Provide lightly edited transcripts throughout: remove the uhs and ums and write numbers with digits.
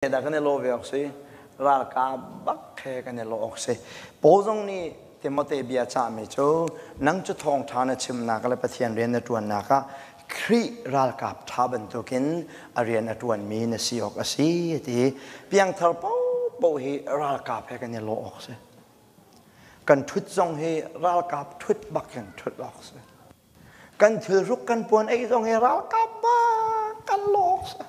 Dah kan i lawh ve awk si? Ralkap bak he kan i lawh awk si. Paul zong nih Timote bia cahmi cu nang cu thawngṭha na chimnak le Pathian rian na ṭuannak ah Khrih ralkap ṭha bantukin a rian a ṭuanmi na si awk a si ti. Piangthar paohpaoh hi ralkap he kan i lawh awk si. Kan ṭhut zong hi ralkap ṭhut bak in ṭhut awk si. Kan thilhruk kan puan ei zong hi ralkap bak kan lawk si.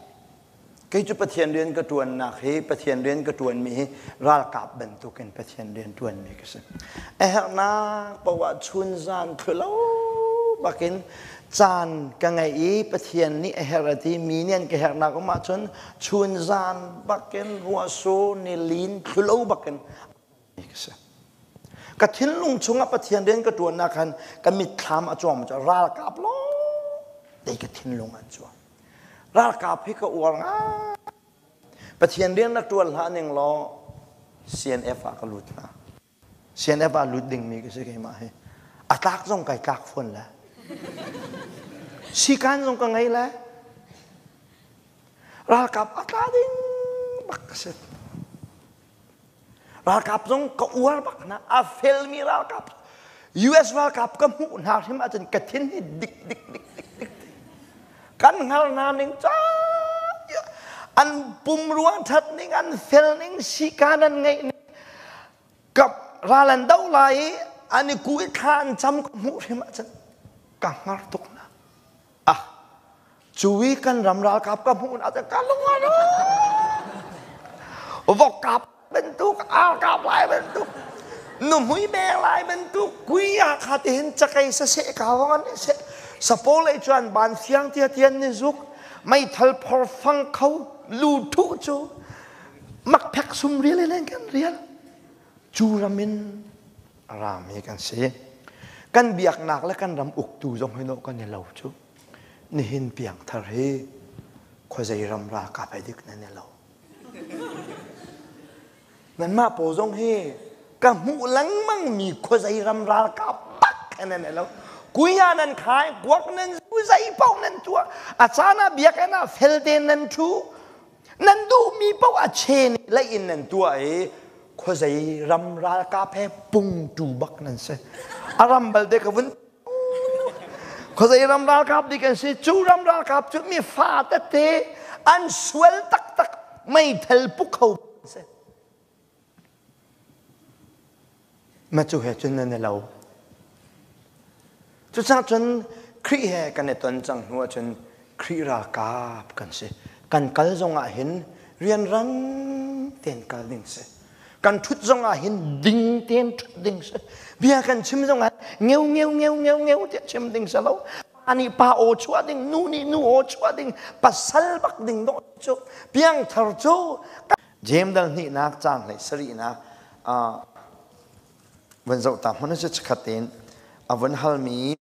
Kei cu Pathian rian ka ṭuannak hi Pathian rian ka ṭuanmi hi ralkap bantukin Pathian rian ṭuanmi ka si. A herhnak paoh ah chun zan thlulo bakin caan ka ngeih i Pathian nih a herh a ti mi nih an ka herhnak um ahcun chun zan bakin ruahsur nilin thlulo bakin ka si. Ka thinlung chungah Pathian rian ka ṭuannak khan ka mitthlam a cuang cu ralkap lawng te ka thinlung an cuang. Ralkap hi ka uar ngai. Pathian rian na ṭuan hlah ning law CNF ah ka lut hnga. CNF ah lut dingmi ka si keimah hi. A tlak zong kai tlak fawn le. Sikan zong ka ngei le. Ralkap a tla ding bak ka si. Ralkap zong ka uar bak hna. A felmi ralkap. US ralkap ka hmuh hna hrim ahcun ka thin hi dik dik dik dik dik. Kan hngal hna ning ca an pumrua that ning an fel ning sikan an ngeih ning ka ral an do lai i an i ku i thla an cam ka hmuh hrim ahcun ka hngar tuk hna. Ah, cu i kan ram ralkap ka hmuh na ka lung a vok kap bantuk ar kap lai bantuk nuhmui beng lai bantuk kui ah kha tihin cakei saseh ka wang an se sapo lei chuan ban fiang tia tian ni zuk meithal phor fang kho lu thu cu makphek sum rial in kan rial cu ram in rami kan si. Kan biaknak le kan ram uktu zong hi kan i lo cu. Nihin piangthar hi khuazei ram ralkap he dik nan i lo. Nanmah pawl zong hi ka hmuh lengmang mi khuazei ram ralkap bak he nan i lo. Kuya nan khai, kuak nan zu, zei paoh nan tuah. A caan ah biakinn ah felte nan ṭhu. Nan duhmi paoh a chen lei in nan tuah i khuazei ram ralkap he pungtu bak nan si. A ram balte ka vun khuazei ram ralkap nih kan si cu ram ralkap cu mi fa tete an sual taktak meithal pu kho si. Ma cu he cun nan i lo. Cucaah cun Khrih he kan i ton cang hnu ahcun Khrih ralkap kan si. Kan kal zong ah hin rianrang tein kal ding si. Kan ṭhut zong ah hin ding tein ṭhut ding si. Bia kan chim zong ah ngeu ngeu ngeu ngeu ngeu tiah chim ding si lo. Pa nih pa aw chuah ding, nu nih nu aw chuah ding, pasal bak ding dawh cu piangthar cu James dal hnihnak caang hlei sarihnak van zoh ta hmanh cu chikkhat tein a vun halmi.